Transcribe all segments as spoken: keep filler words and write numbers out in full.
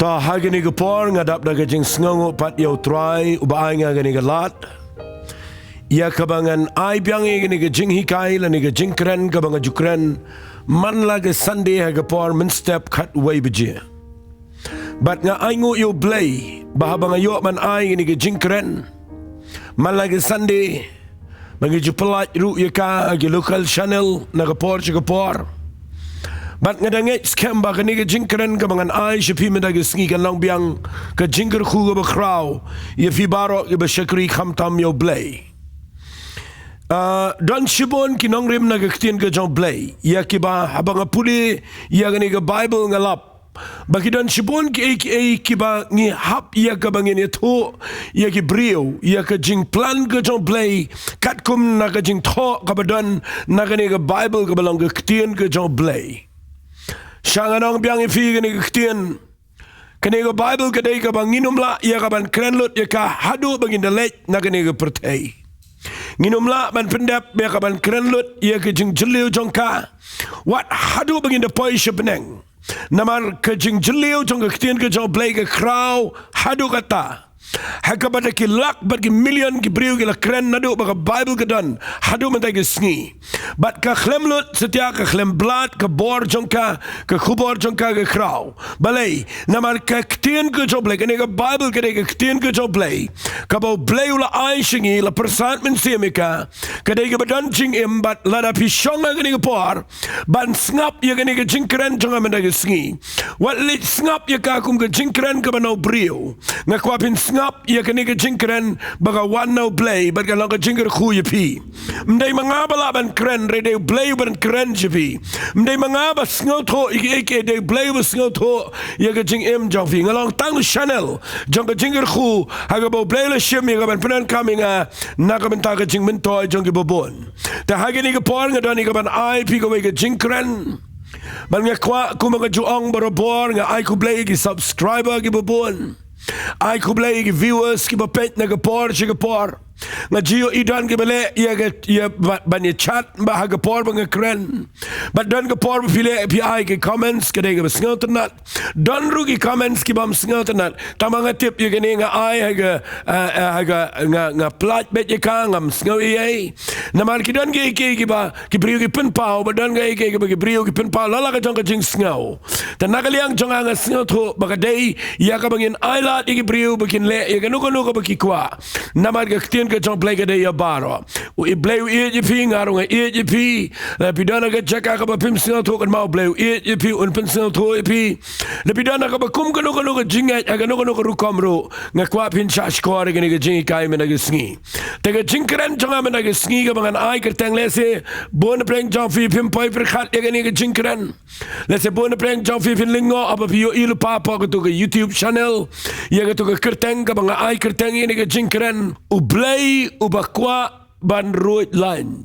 To ha kane ka por nga dap da ka jingsngewnguh pat ïa U Trai uba ai nga kane ka lad, ïa kaba ngan ai biang ïa kane ka jinghikai lane ka jingkren kaba nga ju kren man la ka Sunday ha ka por mynstep khatwei baje. Bad nga ainguh ïa U Blei ba haba nga ïoh ban ai kane ka jingkren man la ka Sunday, ba ngi ju pynlait ruh ïa ka ha ki local channel na ka por sha ka por. Bad nga da ngeit skhem ba kane ka jingkren kaba ngan ai sha phi mynta ka sngi kan long biang ka jingkyrkhu kaba khraw ïa phi baroh kiba shakri khamtam ïa U Blei. Ah, don shibun ki nongrim na ka ktien ka jong U Blei ïa kiba haba nga pule ïa kane ka Bible nga lap ba ki don shibun kiei kiei kiba ngi hap ïa kaba ngin ïathuh ïa ki briew ïa ka jingplan ka jong U Blei, katkum na ka jingthoh kaba don na kane ka Bible kaba long ka ktien ka jong U Blei. Sha ngan ong biang ïa phi kane ka ktien, kane ka Bible ka dei kaba ngin ym lah ïa kaban kren lut ïa ka haduh ba ngin da leit na kane ka pyrthei. Ngin ym lah ban pyndep ïa kaban kren lut ïa ka jingjylliew jong ka wat haduh ba ngin da poi sha bneng. Namar ka jingjylliew jong ka ktien ka jong U Blei ka khraw haduh katta, ha kaba da ki lak bad ki million ki briew ki la kren naduh ba ka Bible ka don haduh mynta ka sngi. Bad ka khlem lut satia, ka khlem blad ka bor jong ka, ka khubor jong ka ka khraw. Balei? Namar ka ktien ka jong U Blei, kane ka Bible ka dei ka ktien ka jong U Blei kaba U Blei u la ai sha ngi, la pyrsad mynsiem ïa ka. Ka dei kaba don jingim, bad lada phi shong ha kane ka por ban sngap ïa kane ka jingkren jong nga mynta ka sngi, wat leit sngap ïa ka kum ka jingkren kaba na u briew. Nga kwah phin sngap ïa kane ka jingkren ba ka wan na U Blei bad ka long ka jingkyrkhu ïa phi. Ym dei ma nga ba lah ban kren, hynrei dei U Blei uban kren sha phi. Ym dei ma nga ba sngewthuh ïa kiei kiei, dei U Blei uba sngewthuh ïa ka jingim jong phi. Nga long tang u channel jong ka jingkyrkhu ha kaba U Blei u la shim ïa ka ban pyndonkam ïa nga na ka bynta ka jingmyntoi jong kiba bun. Te ha kane ka por nga don ïa kaban ai phi kawei ka jingkren. Bad nga kwah, kumba nga ju ong barabor, nga ai khublei ïa ki subscriber kiba bun. Ai khublei ïa ki viewers kiba peit na ka por sha ka por. Nga ju ïohi don kiba leh ïa ka, ïa ba-, ban ïa chat ba ha ka por ba nga kren. Bad don ka por ba phi leh, phi ai ki comments, ka dei kaba sngewtynnat. Don ruh ki comments ki bym sngewtynnat. Tangba nga tip ïa kane nga ai ha ka, eh, eh, ha ka, nga, nga pynlait beit ïa ka, ngam sngew ei ei. Namar ki don kiei kiei kiba, ki briew ki pynpaw, bad don kiei kiei kiba ki briew ki pynpaw la la ka jong ka jingsngew. Te na ka liang jong nga nga sngewthuh ba ka dei ïa kaba ngin ai lad ïa ki briew ba kin leh ïa kano kano kaba ki kwah. Namar ka ktien ka jong U Blei ka dei ïa baroh. U Blei u ïeit ïa phi, nga ruh nga ïeit ïa phi. Lada phi don ha ka jaka kaba phim sngewthuh, kynmaw U Blei u ïeit ïa phi, un pynsngewthuh ïa phi. Lada phi don ha kaba kum kano kano ka jingngeit, ha kano kano ka rukom ruh, nga kwah phin shah shkor ïa kane ka jinghikai mynta ka sngi. Te ka jingkren jong nga mynta ka sngi kaba ngan ai kyrteng, lehse bun na pdeng jong phi phim poi pyrkhat ïa kane ka jingkren. Lehse bun na pdeng jong phi phin lyngngoh haba phi ïohi lypa hapoh katu ka YouTube channel ïa katu ka kyrteng kaba nga ai kyrteng ïa kane ka jingkren: U Blei uba kwah ban ruid lain.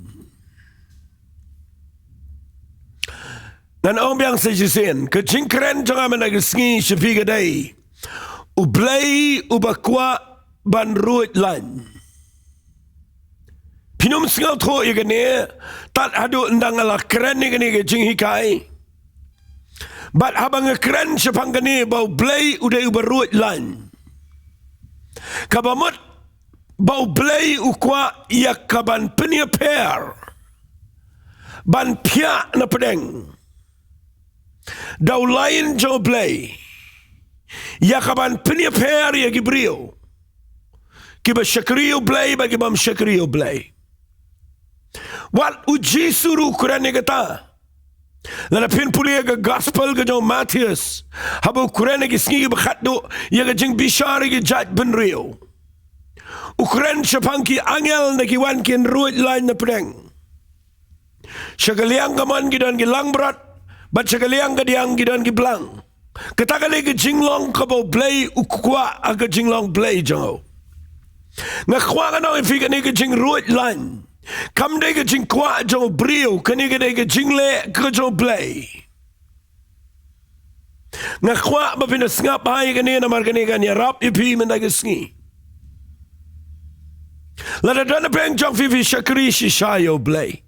Ngan ong biang sa shisien, ka jingkren jong nga mynta ka sngi sha phi ka dei: U Blei uba kwah ban ruid lain. Phin ym sngewthuh ïa kane tad haduh ynda nga la kren ïa kane ka jinghikai. Bad haba nga kren shaphang kane ba U Blei u dei uba ruid lain, kaba mut ba U Blei u kwah ïa kaban pynïapher, ban phiah na pdeng da u lain jong U Blei, ïa kaban pynïapher ïa ki briew kiba shakri U Blei bad ki bym shakri U Blei. Wat U Jisu ruh u kren ïa kata. Lada phin pule ïa ka gospel ka jong u Mathaios, haba u kren ha ki sngi kiba khatduh ïa ka jingbishar ïa ki jaitbynriew, u kren shaphang ki angel na ki wan kin ruid lain na pdeng. Sha ka liang kamon ki don ki langbrot, bad sha ka liang kadiang ki don ki blang. Kata ka dei ka jinglong kaba U Blei u kwah ha ka jinglong Blei jong u. Nga kwah ngan ong ïa phi, kane ka jingruid lain kam dei ka jingkwah jong u briew, kane ka dei ka jingleh ka jong U Blei. Nga kwah ba phin sngap ïa kane namar kane kan ïarap ïa phi mynta ka sngi. Lada don na pdeng jong phi phi shakri shisha ïa U Blei,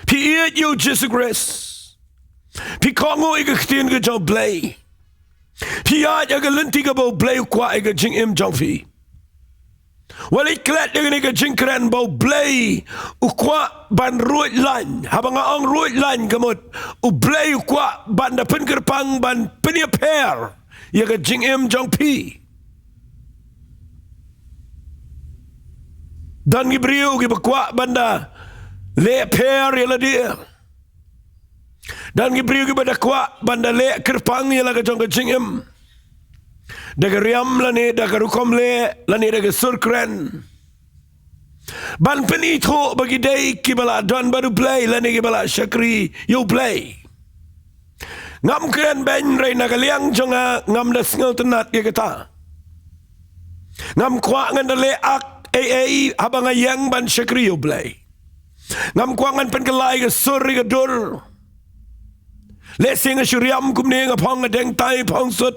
phi ïeit ïa U Jisu Khrist, phi kohnguh ïa ka ktien ka jong U Blei, Phi ïaid ha ka lynti kaba U Blei u kwah ïa ka jingim jong phi. Wat leit klet ïa kane ka jingkren ba U Blei u kwah ban ruid lain. Haba nga ong ruid lain ka mut, U Blei u kwah ban da pynkyrpang, ban pynïapher ïa ka jingim jong phi. Don ki briew kiba kwah ban da leh pher ïa lade. Don ki briew kiba da kwah ban da leh kyrpang ïa la ka jong ka jingim, da ka riam lane da ka rukom leh lane da ka sur kren, ban pynithuh ba ki dei kiba la don bad U Blei lane kiba la shakri ïa U Blei. Ngam kren beiñ, hynrei na ka liang jong nga ngam da sngewtynnat ïa kata. Ngam kwah ngan da leh ak ei ei haba nga ïeng ban shakri ïa U Blei. Ngam kwah ngan pynkylla ïa ka sur ïa ka dur. Lehse nga shu riam kumne, nga phong, nga deng tai phong sut.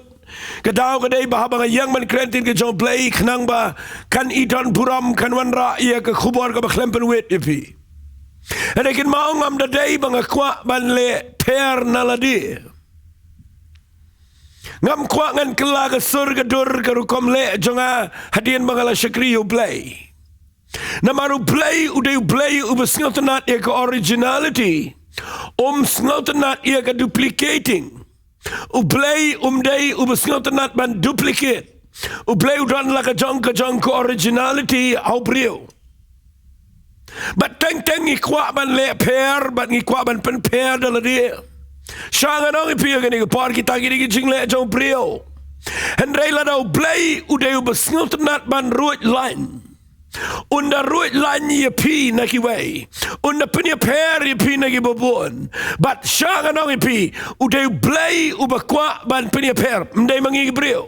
Ka daw ka dei ba haba nga ïeng ban kren ktien ka jong U Blei, khnang ba kan i don burom, kan wanrah ïa ka khubor kaba khlem pynwit ïa phi. Hynrei kynmaw, ngam da dei ba nga kwah ban leh pher na lade. Ngam kwah ngan kylla ka sur ka dur ka rukom leh jong nga hadien ba nga la shakri ïa U Blei. Namar U Blei u dei U Blei uba sngewtynnat ïa ka originality. Um sngewtynnat ïa ka duplicating. U Blei um dei uba sngewtynnat ban duplicate. U Blei u don la ka jong ka jong ka originality ha u briew. Bad teng teng ngi kwah ban leh pher, bad ngi kwah ban pynpher da lade. Sha ngan ong ïa phi, ïa kane ka por kita ki dei ki jingleh jong u briew. Hynrei lada U Blei u dei uba sngewtynnat ban ruid lain, un da ruid lain ïa phi na kiwei. Un da pynïapher ïa phi na kiba bun. Bad sha ngan ong ïa phi, u dei U Blei uba kwah ban pynïapher, ym dei ma ngi ki briew.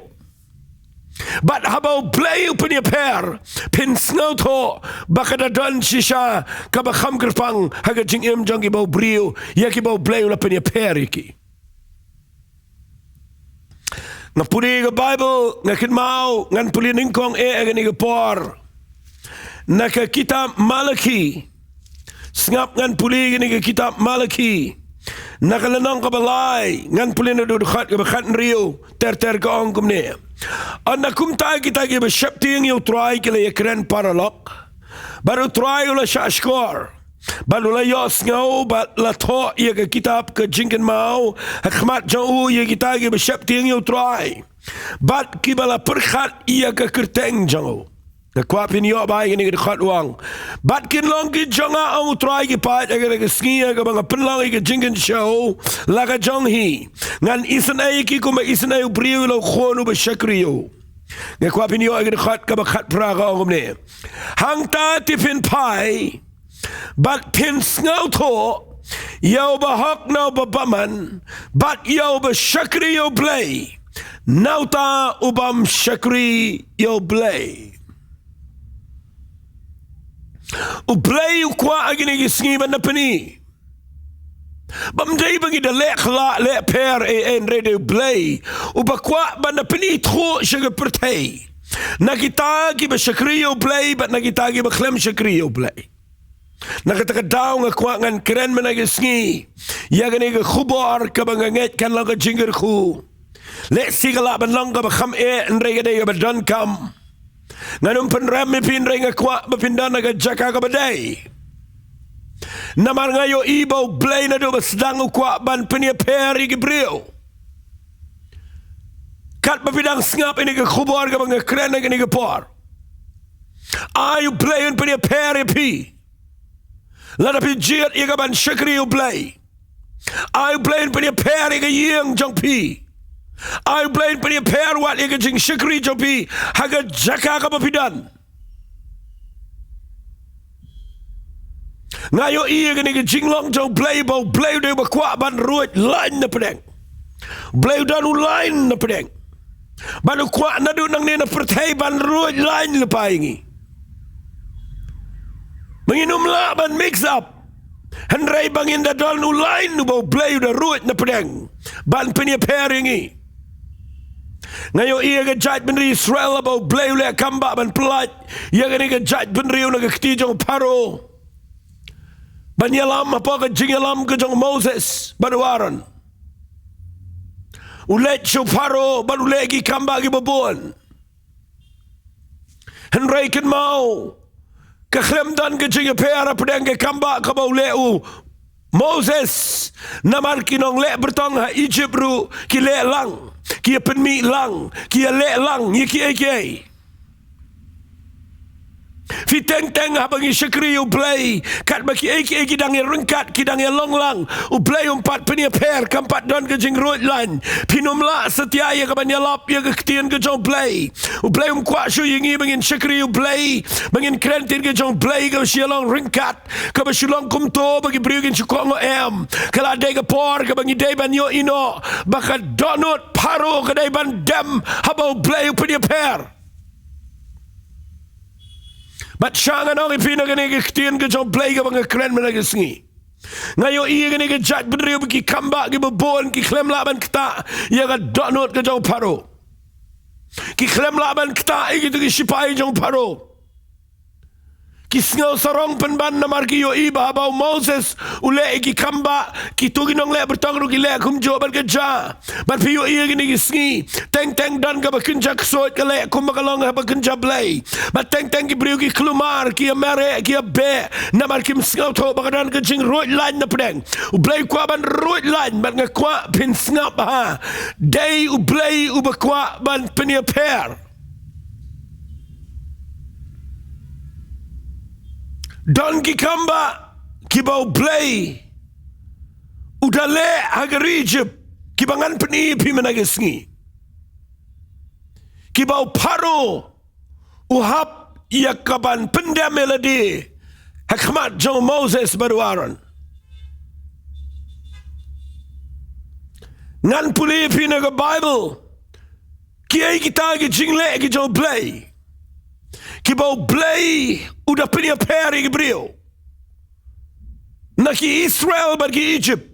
Bad haba U Blei u pynïapher, phin sngewthuh ba ka da don shisha kaba kham kyrpang ha ka jingim jong kiba u briew ïa kiba U Blei u la pynïapher ïa ki. Nga pule ka Baibl, nga kynmaw ngan pule nyngkong eh ha kane ka por na ka kitab Malaki. Sngap, ngan pule kane ka kitab Malaki na ka lynnong kaba lai, ngan pule naduh dkhot kaba khathynriew ter ter, ka ong kumne: Ynda kumta kita kiba sheptieng ïa U Trai ki la ïakren paralok, bad U Trai u la shahshkor, bad u la ïohsngew, bad la thoh ïa ka kitab ka jingkynmaw ha khmat jong u ïa kita kiba sheptieng ïa U Trai, bad kiba la pyrkhat ïa ka kyrteng jong u. Nga kwah phin ïoh ba ïa kane ka dkhot u ong: Bad kin long ki jong nga, ong U Trai ki paid, ha kata ka sngi ha kaba nga pynlong ïa ka jingkynshew la ka jong hi. Ngan isynei ïa ki kumba isynei u briew ïa la u khun uba shakri ïa u. Nga kwah phin ïoh ïa ka dkhot kaba khatphra, ka ong kumne: Hangta te phin phai bad phin sngewthuh ïa uba hok na uba bymman, bad ïa uba shakri ïa U Blei na uta u bym shakri ïa U Blei. U Blei u kwah ha kine ki sngi ban da pyni ba ym dei ba ngi da leh khlad leh pher ei ei, hynrei dei U Blei uba kwah ban da pynithuh sha ka pyrthei, na kita kiba shakri ïa U Blei bad na kita kiba khlem shakri ïa U Blei. Na kata ka daw nga kwah ngan kren mynta ka sngi ïa kane ka khubor kaba nga ngeit kan long ka jingkyrkhu. Lehse ka lah ban long kaba kham eh, hynrei ka dei kaba donkam. Ngan ym pynrem ïa phi, hynrei nga kwah ba phin don ha ka jaka kaba dei. Namar nga ïohi ba U Blei naduh ba sdang u kwah ban pynïapher ïa ki briew. Katba phi dang sngap ïa kane ka khubor kaba nga kren ha kane ka por, ai U Blei un pynïapher ïa phi. Lada phi jied ïa ka ban shakri U Blei, ai U Blei un pynïapher ïa ka ïing jong phi. Ai U Blei un pynïapher wat ïa ka jingshakri jong phi ha ka jaka kaba phi don. Nga ïohi ïa kane ka jinglong jong U Blei ba U Blei u dei uba kwah ban ruid lain na pdeng. U Blei u don u lain na pdeng. Bad u kwah naduh nangne na pyrthei ban ruid lain lypa ïa ngi. Ba ngin ym lah ban mix up, hynrei ba ngin da don u lain uba U Blei u da ruid na pdeng ban pynïapher ïa ngi. Nga ïohi ïa ka jaitbynriew Israel ba U Blei u leh kam ba ban pyllait ïa kane ka jaitbynriew na ka kti jong u Pharaoh ban ïalam hapoh ka jingïalam ka jong u Moses bad u Aaron. U leit sha u Pharaoh bad u leh ki kambah kiba bun. Hynrei kynmaw, ka khlem don ka jingïapher hapdeng ka kambah kaba u leh u Moses. Namar ki nongleh byrtong ha Egypt ruh ki leh lang, ki ïa pynmih lang, ki ïa leh lang ïa kiei kiei. Phi teng teng haba ngi shakri ïa u Blei, katba kiei kiei ki dang ïa ryngkat, ki dang ïa long lang, u Blei um pat pynïapher, kam pat don ka jingruid lain. Phin ym lah satia ïa ka ban ïalap ïa ka ktien ka jong u Blei. U Blei um kwah shuh ïa ngi ba ngin shakri ïa u Blei, ba ngin kren ktien ka jong u Blei kaba shu ïa long ryngkat, kaba shu long kumto ba ki briew kin shu kohnguh, em. Ka la dei ka por kaba ngi dei ban ïohi noh ba ka dohnud Pharaoh ka dei ban dem haba u Blei u pynïapher. Bad sha nga ong ïa phi na kane ka ktien ka jong u Blei kaba nga kren mynta ka sngi, nga ïohi ïa kane ka jaitbynriew ba ki kambah kiba bun ki khlem lah ban ktah ïa ka dohnud ka jong u Pharaoh. Ki khlem lah ban ktah ïa kito ki shipai jong u Pharaoh. Ki sngew sarong pynban namar ki ïohi ba haba u Moses u leh ïa ki kambah, kito ki nongleh byrtong ruh ki leh kumjuh bad ka ja. Bad phi ïohi ïa kine ki sngi, teng teng don kaba kynja ksuid ka leh kumba ka long haba kynja Blei. Bad teng teng ki briew ki kulmar, ki ïa mareh, ki ïa beh, namar kim sngewthuh ba ka don ka jingruid lain na pdeng. U Blei u kwah ban ruid lain, bad nga kwah phin sngap ha dei u Blei uba kwah ban pynïapher. Don ki kambah kiba u Blei u da leh ha ka ri Egypt, kiba ngan pyni ïa phi mynta ka sngi, kiba u Pharaoh u hap ïa ka ban pyndem ïa lade ha khmat jong u Moses bad u Aaron. Ngan pule ïa phi na ka Baibl kiei kita ki jingleh ki jong u Blei, kiba u Blei u da pynïapher ïa ki briew na ki Israel bad ki Egypt.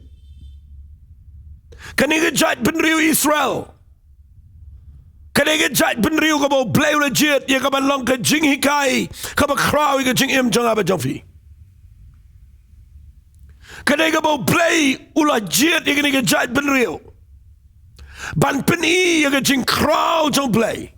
Kane ka jaitbynriew Israel, kane ka jaitbynriew kaba u Blei u la jied ïa ka ban long ka jinghikai kaba khraw ïa ka jingim jong nga bad jong phi. Kane kaba u Blei u la jied ïa kane ka jaitbynriew ban pyni ïa ka jingkhraw jong u Blei.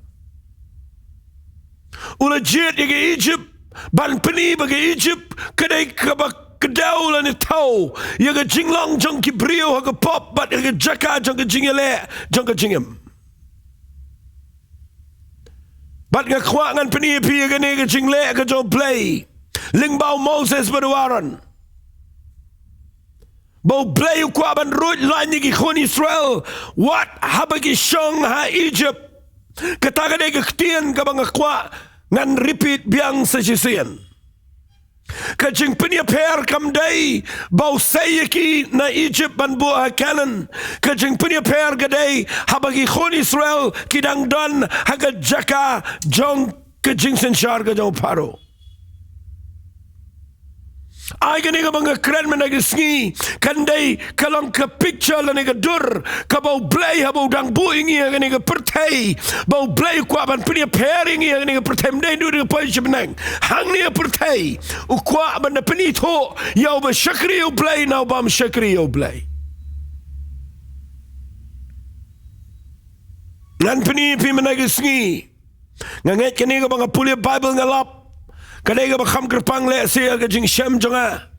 U la jied ïa ka Egypt ban pyni ba ka Egypt ka dei kaba kdew lane thew ïa ka jinglong jong ki briew ha ka pop bad ha ka jaka jong ka jingïaleh jong ka jingim. Bad nga kwah ngan pyni ïa phi ïa kane ka jingleh ka jong u Blei lyngba u Moses bad u Aaron, ba u Blei u kwah ban ruid lain ïa ki khun Israel wat haba ki shong ha Egypt. Kata ka dei ka ktien kaba nga kwah ngan repeat biang sa shisien. Ka jingpynïapher kam dei ba u sei ïa ki na Egypt ban buh ha Canaan. Ka jingpynïapher ka dei haba ki khun Israel ki dang don ha ka jaka jong ka jingsynshar ka jong u Pharaoh. Ai kane kaba nga kren mynta ka sngi kan dei ka long ka picture lane ka dur kaba u Blei haba u dang buh ïa ngi ha kane ka pyrthei, ba u Blei u kwah ban pynïapher ïa ngi ha kane ka pyrthei, ym dei naduh ka poi sha bneng. Hangne ha pyrthei u kwah ban da pynithuh ïa uba shakri ïa u Blei na uba ym shakri ïa u Blei. Ngan pyni ïa phi mynta ka sngi. Nga ngeit kane kaba nga pule Baibl nga lap ka dei kaba kham kyrpang lehse ïa ka jingshem jong nga.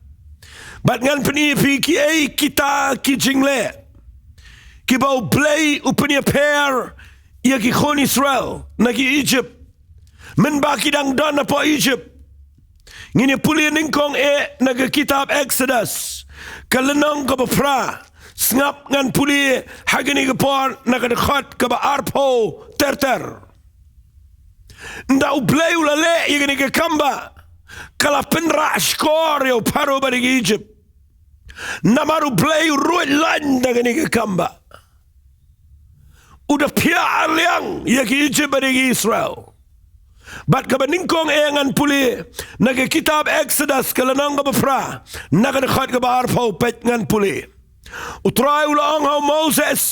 Bad ngan pyni ïa phi kiei kita ki jingleh kiba u Blei u pynïapher ïa ki khun Israel na ki Egypt mynba ki dang don hapoh Egypt. Ngin ïa pule nyngkong eh na ka kitab Exodus ka lynnong kaba phra. Sngap ngan pule ha kane ka por na ka dkhot kaba arphew ter ter. Ynda u Blei u la leh ïa kane ka kambah, ka la pynrah shkor ïa u Pharaoh bad ïa ki Egypt. Namar u Blei u ruid lain da kane ka kambah. U da phiah arliang ïa ki Egypt bad ïa ki Israel. Bad kaba nyngkong eh ngan pule na ka kitab Exodus ka lynnong kaba phra na ka dkhot kaba arphew, peit ngan pule. U Trai u la ong ha u Moses,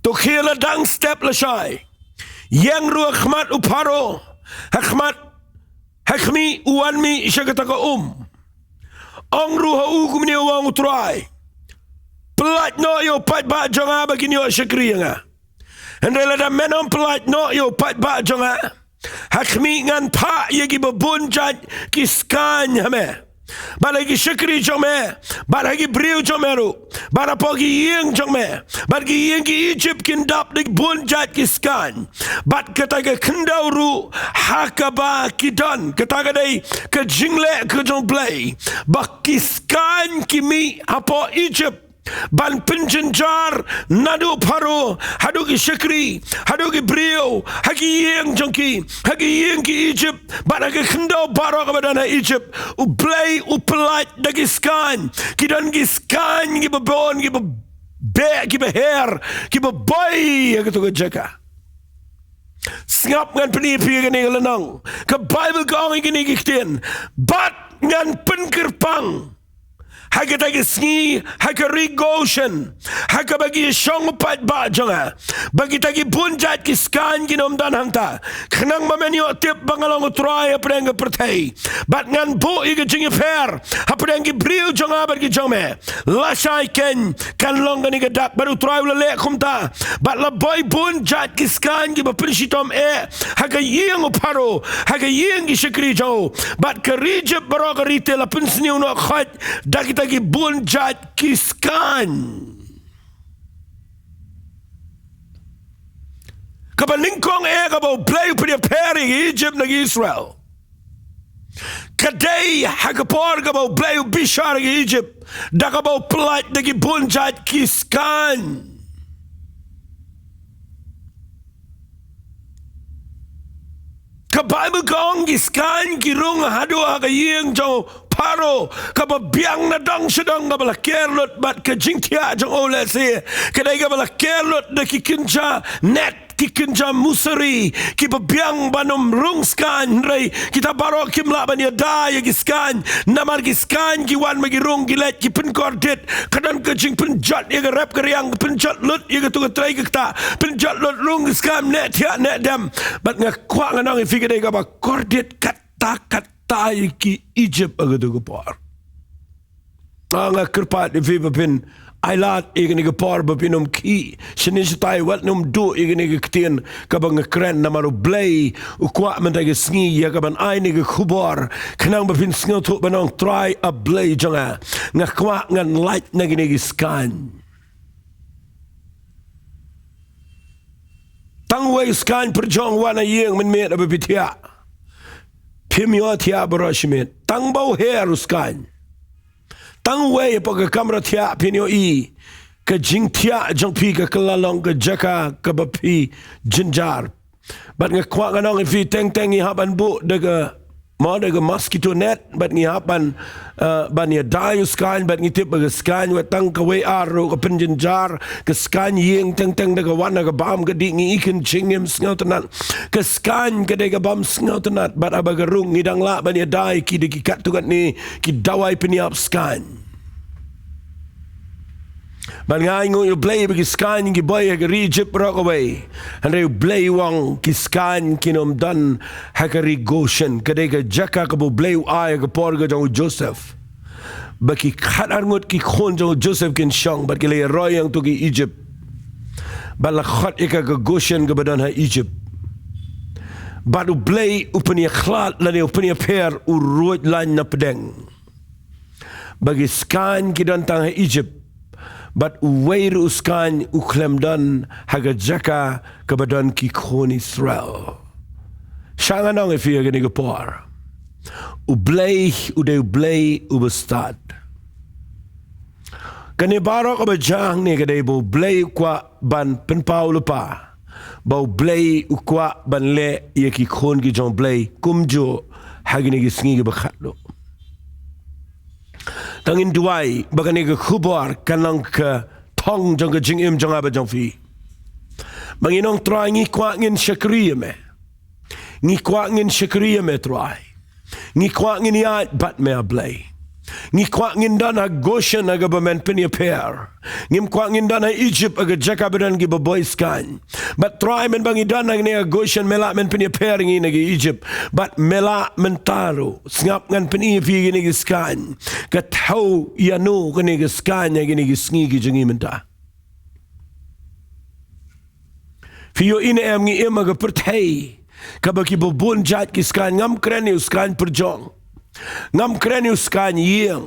to khie la dang step lashai. Ïeng ruh ha khmat u Pharaoh, ha khmat, ha khmih u wan mih sha kata ka um. Ong ruh ha u kumne u ong u Trai, pyllait noh ïa u paidbah jong nga ba kin ïoh shakri ïa nga. Hynrei lada men ym pyllait noh ïa u paidbah jong nga, ha khmih ngan phah ïa kiba bun jait ki skaiñ ha me, bad ha ki shakri jong me, bad ha ki briew jong me ruh, bad hapoh ki ïing jong me, bad ki ïing ki Egypt kin dap da ki bun jait ki skaiñ, bad kata ka khyndew ruh ha kaba ki don. Kata ka dei ka jingleh ka jong U Blei, ba ki skaiñ ki mih hapoh Egypt ban pynjynjar naduh Pharaoh haduh ki shakri, haduh ki briew, ha ki ïing jong ki, ha ki ïing ki Egypt, bad ha ki khyndew baroh kaba don ha Egypt. U Blei u pyllait da ki skaiñ. Ki don ki skaiñ kiba bun, kiba beh, kiba her, kiba boi ha kato ka jaka. Sngap, ngan pyni ïa phi kane ka lynnong. Ka Baibl ka ong ïa kine ki ktien: Bad ngan pynkyrpang ha kita ki sngi ha ka ri Goshen, ha kaba ki shong u paidbah jong nga, ba kita ki bun jait ki skaiñ kin ym don hangta, khnang ba men ïoh tip ba nga long U Trai hapdeng ka pyrthei. Bad ngan buh ïa ka jingïapher hapdeng ki briew jong nga bad ki jong me. Lashai keiñ kan long kane ka dak. Bad U Trai u la leh kumta, bad la boi bun jait ki skaiñ kiba pynshitom eh ha ka ïing u Pharaoh, ha ka ïing ki shakri jong u. Bad ka ri Egypt baroh ka ri te la pynsniew noh khoit da kita ki bun jait ki skaiñ. Kaba nyngkong eh kaba U Blei u pynïapher ïa ki Egypt na ki Israel, ka dei ha ka por kaba U Blei u bishar ïa ki Egypt da kaba u pyllait da ki bun jait ki skaiñ. Ka Baibl ka ong ki skaiñ ki rung haduh ha ka ïing jong u Pharaoh, kaba biang na dong sha dong, kaba la ker lut bad ka jingthiah jong u lehse ka dei kaba la ker lut da ki kynja net, ki kynja musari, kiba biang ban ym rung skaiñ. Hynrei kita baroh kim lah ban ïada ïa ki skaiñ, namar ki skaiñ ki wan ma ki rung, ki leit ki pynkordit. Ka don ka jingpynjot ïa ka rep ka riang, ka pynjot lut ïa katu ka trei ka ktah, pynjot lut, rung ki skaiñ, neh thiah neh dem. Bad nga kwah ngan ong ïa phi, ka dei kaba kordit katta katta ïa ki Egypt ha katu ka por. Ah, nga kyrpad ïa phi ba phin ailad ïa kane ka por, ba phin ym khih shane shatai, wat nym duh ïa kane ka ktien kaba nga kren, namar U Blei u kwah mynta ka sngi ïa ka ban ai kane ka khubor khnang ba phin sngewthuh ban ong, Trai A Blei jong nga, nga kwah ngan lait na kine ki skaiñ. Tang uwei u skaiñ pyrshang wan ha ïing mynmiet, haba phi thiah, phim ïoh thiah baroh shi miet. Tang ba u her u skaiñ, tang uwei hapoh ka kamra thiah phin ïohi ka jingthiah jong phi ka kylla long ka jaka kaba phi jynjar. Bad nga kwah ngan ong ïa phi, teng teng ngi hap ban buh da ka, mo, da ka mosquito net, bad ngi hap ban, eh, ban ïada ïa u skaiñ, bad ngi tip ba ka skaiñ wat tang kawei ar ruh ka pynjynjar. Ka skaiñ ïing teng teng da ka wan ha ka bam ka dih, ngi i kynjingim sngewtynnat. Ka skaiñ ka dei ka bam sngewtynnat, bad haba ka rung ngi dang lah ban ïada ïa ki da ki katto katne ki dawai pynïap skaiñ. Bad nga ainguh ïa U Blei ba ki skaiñ ki boi ha ka ri Egypt baroh kawei. Hynrei U Blei u ong ki skaiñ kin ym don ha ka ri Goshen, ka dei ka jaka kaba U Blei u ai ha ka por ka jong u Joseph, ba ki khatar ngut ki khun jong u Joseph kin shong, bad ki la ïaroi ïa ngi tu ki Egypt. Bad la khot ïa ka ka Goshen kaba don ha Egypt. Bad U Blei u pynïakhlad lane u pynïapher, u ruid lain na pdeng, ba ki skaiñ ki don tang ha Egypt, bad uwei ruh u skaiñ u khlem don ha ka jaka kaba don ki khun Israel. Shah ngan ong ïa phi ha kane ka por, U Blei u dei U Blei uba stad. Kane baroh kaba jia hangne ka dei ba U Blei u kwah ban pynpaw lypa, ba U Blei u kwah ban leh ïa ki khun ki jong U Blei kumjuh ha kine ki sngi kiba khatduh. Tang ngin duwai ba kane ka khubor kan long ka thong jong ka jingim jong nga bad jong phi, ba ngin ong, Trai, ngi kwah ngin shakri ïa me. Ngi kwah ngin shakri ïa me, Trai. Ngi kwah ngin ïaid bad me, A Blei. Ngi kwah ngin don ha Goshen ha kaba men pynïapher. Ngim kwah ngin don ha Egypt ha ka jaka ba don kiba boi skaiñ. Bad Trai, mynba ngi don hangne ha Goshen, me lah men pynïapher ïa ngi na ka Egypt. Bad me lah mynta ruh. Sngap, ngan pyni ïa phi kine ki skaiñ. Ka thew ïano kane ka skaiñ ha kine ki sngi ki jong ngi mynta. Phi ïohi ne em, ngi im ha ka pyrthei kaba kiba bun jait ki skaiñ. Ngam kren ïa u skaiñ pyrjong. Ngam kren ïa u skaiñ ïing.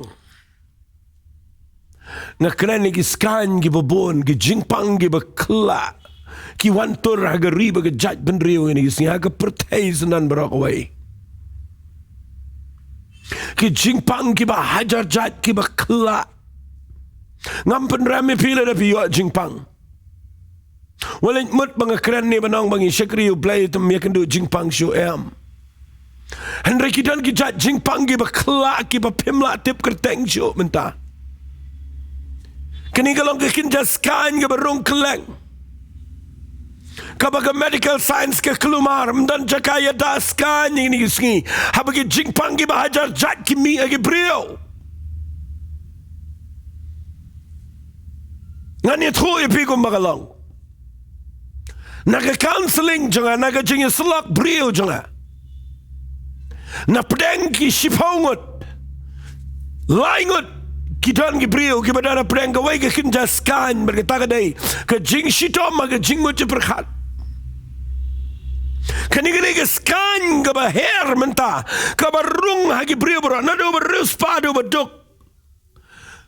Nga kren ïa ki skaiñ kiba bun, ki jingpang kiba khyllah, ki wan tur ha ka ri bad ka jaitbynriew ha kine ki sngi, ha ka pyrthei synran baroh kawei. Ki jingpang kiba hajar jait kiba khyllah. Ngam pynrem ïa phi lada phi ïoh jingpang. Wat leit mut ba nga kren ne ban ong ba ngi shakri U Blei te ym ïakynduh jingpang shuh, em. Hynrei ki don ki jait jingpang kiba khyllah, kiba phim lah tip kyrteng shuh mynta. Kane ka long ka kynja skaiñ kaba rung kylleng, kaba ka medical science ka kulmar. Ym don jaka ïada skaiñ ha kine ki sngi, haba ki jingpang kiba hajar jait ki mih ha ki briew. Ngan ïathuh ïa phi kumba ka long. Na ka counselling jong nga, na ka jingïasyllok briew jong nga, na pdeng ki shiphew ngut, lai ngut ki don ki briew kiba don na pdeng kawei ka kynja skaiñ, bad kata ka dei ka jingshitom ha ka jingmut jingpyrkhat. Kane ka dei ka skaiñ kaba her mynta, kaba rung ha ki briew baroh, naduh ba riewspah haduh ba duk.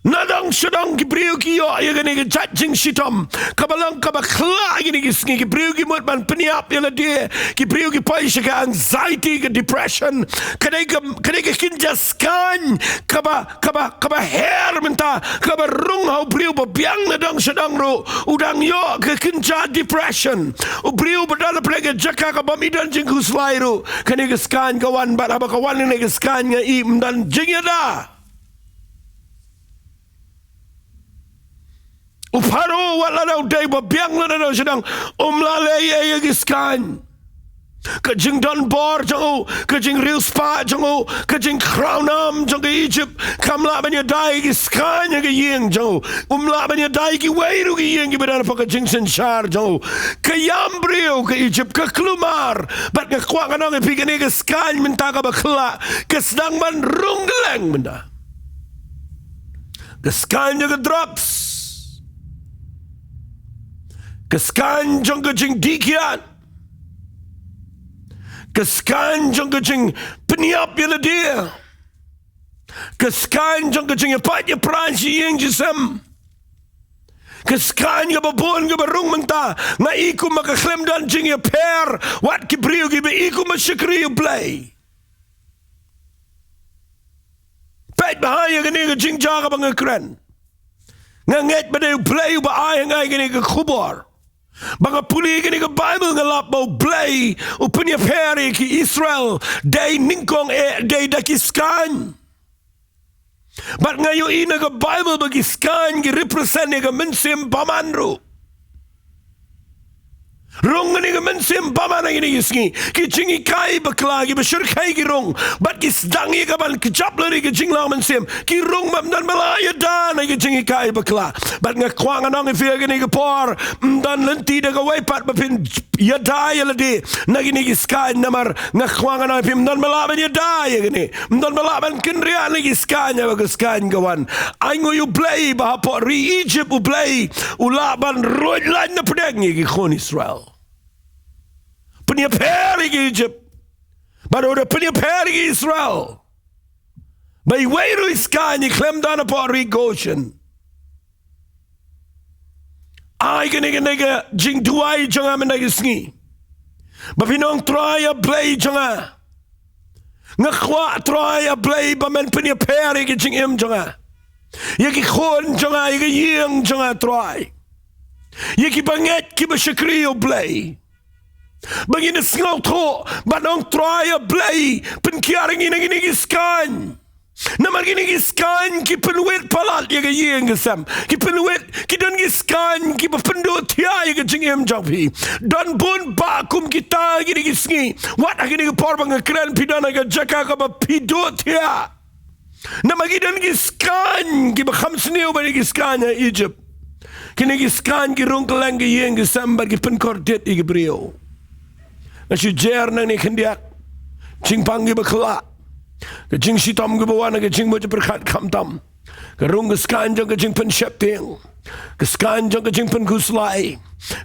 Nadong shadong ki briew ki ïoh ïa kane ka jait jingshitom kaba long kaba khyllah ha kine ki sngi. Ki briew ki mut ban pynïap ïa lade, ki briew ki poi sha ka anxiety, ka depression. Ka dei ka, ka dei ka kynja skaiñ kaba, kaba, kaba her mynta, kaba rung ha u briew ba biang nadong shadong ruh. U dang ïoh ka kynja depression. U briew ba don ha pdeng ka jaka kaba ym don jingkhuslai ruh, kane ka skaiñ ka wan. Bad haba ka wan kane ka skaiñ, nga i ym don jingïada. U Pharaoh, wat lada u dei ba biang lada u sdang, um lah leh ei ei ïa ki skaiñ. Ka jingdon bor jong u, ka jingriewspah jong u, ka jingkhraw nam jong ka Egypt, kam lah ban ïada ïa ki skaiñ ha ka ïing jong u. Um lah ban ïada ïa kiwei ruh ki ïing kiba don hapoh ka jingsynshar jong u. Ka ïam briew ka Egypt ka kulmar. Bad nga kwah ngan ong ïa phi, kane ka skaiñ mynta kaba khyllah ka sdang ban rung kylleng mynta. Ka skaiñ jong ka drugs. Ka skaiñ jong ka jingdih kiad. Ka skaiñ jong ka jingpynïap ïa lade. Ka skaiñ jong ka jingïapait ïapra sha ïing sha sem. Ka skaiñ kaba bun kaba rung mynta, nga i kumba ka khlem don jingïapher. Wat ki briew kiba i kumba shakri U Blei. Peit bha ïa kane ka jingjia kaba nga kren. Nga ngeit ba dei U Blei uba ai ha nga ïa kane ka khubor. Ba nga pule ïa kane ka Baibl nga lap ba U Blei u pynïapher ïa ki Israel dei nyngkong, eh, dei da ki skaiñ. Bad nga ïohi na ka Baibl ba ki skaiñ ki represent ïa ka mynsiem bymman ruh. Rung kane ka mynsiem bymman ha kine ki sngi. Ki jinghikai bakla kiba shyrkhei ki rung. Bad ki sdang ïa ka ban kjap lade ka jinglong mynsiem. Ki rung bym don ba la ïada na ki jinghikai bakla. Bad nga kwah ngan ong ïa phi ha kane ka por, ym don lynti da kawei pat ba phin ïada ïa lade na kine ki skaiñ, namar nga kwah ngan ong ïa phi, ym don ba lah ban ïada ïa kine. Ym don ba lah ban kynriah na ki skaiñ, haba ka skaiñ ka wan. Ainguh ïa U Blei ba hapoh ri Egypt U Blei u lah ban ruid lain na pdeng ïa ki khun Israel. Pynïapher ïa ki Egypt. Bad u da pynïapher ïa ki Israel. Ba iwei ruh i skaiñ i khlem don hapoh ri Goshen. Ai kane, kane ka jingduwai jong nga mynta ka sngi. Ba phin ong, Trai, A Blei jong nga, nga kwah, Trai, A Blei, ba men pynïapher ïa ka jingim jong nga, ïa ki khun jong nga, ïa ka ïing jong nga, Trai. Ïa kiba ngeit, kiba shakri, A Blei. Ba ngin sngewthuh ban ong, Trai, A Blei, pynkiar ïa ngi na kine ki skaiñ. Namar kine ki skaiñ ki pynwit palat ïa ka ïing ka sem. Ki pynwit, ki don ki skaiñ kiba pynduh thiah ïa ka jingim jong phi. Don bun bah kum kita kine ki sngi. Wat ha kine ki por ba nga kren, phi don ha ka jaka kaba phi duh thiah. Namar ki don ki skaiñ kiba kham sniew bad ki skaiñ ha Egypt. Kine ki skaiñ ki rung kylleng ki ïing ki sem bad ki pynkordit ïa ki briew. Nga shu jer nangne khyndiat. Jingpang kiba khlaiñ, ka jingshitom kaba wan na ka jingmut jingpyrkhat khamtam. Ka rung ka skaiñ jong ka jingpynsheptieng, ka skaiñ jong ka jingpynkhuslai,